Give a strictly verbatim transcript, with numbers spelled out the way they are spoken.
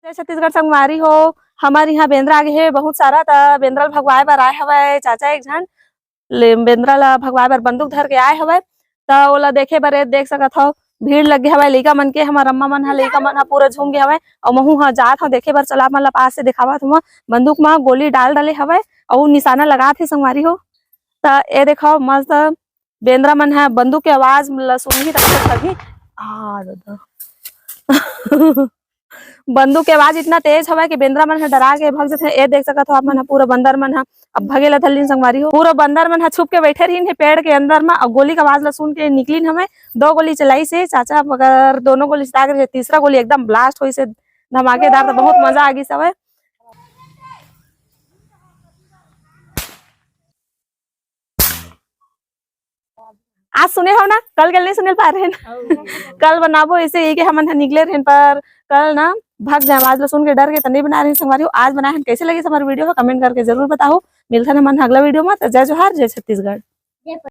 जय छत्तीसगढ़ संगवारी हो, हमर इहाँ बेंदरा आगे हे बहुत सारा, त बेंदरा ल भगवाए बर आए हवय चाचा एक झन, ले बेंदरा ल भगवाए बर बंदूक धर के आए हवय। त ओला देखे बर ए देख सकत हव, भीड़ लगे हवय लइका मन के, हमर अम्मा मन ह, लइका मन ह पूरा झूम गे हवय। अउ महू ह जात हव देखे बर, चला आप मन ल पास से देखावत हव, बंदूक म गोली डाल डाले हवय अउ निशाना लगात हे संगवारी हो। त ए देखव मस्त बेंदरा मन ह बंदूक के आवाज ल सुनही त लगही, आ दादा। बंदूक के आवाज इतना तेज हवय कि बेंदरा मन ह डरा के भग जथे। ए देख सकत हो आप मन ह, पूरा बंदर मन ह अब भगे ला धर लिन संगवारी हो। पूरा बंदर मन ह छुप के बैठे रहिन हे पेड़ के अंदर म, अउ गोली के आवाज ल सुन के निकलिन हवय। दो गोली चलाइस हे चाचा, मगर दोनों गोली चला गे, तीसरा गोली एकदम ब्लास्ट होइस हे धमाकेदार, त बहुत मजा आ गिस हवय। आज सुने हो ना, कल के नहीं सुने पा रहे ना। कल बनाबो ऐसे ही कि हमन ह निकले रहन, पर कल ना भग जाए, आवाज ल सुन के डर के त नहीं बना रहे संगवारी हो। आज बनाए हन, कैसे लगे हमारे वीडियो ह कमेंट करके जरूर बताओ। मिलथन हमन अगला वीडियो में। त जय जोहार, जय छत्तीसगढ़।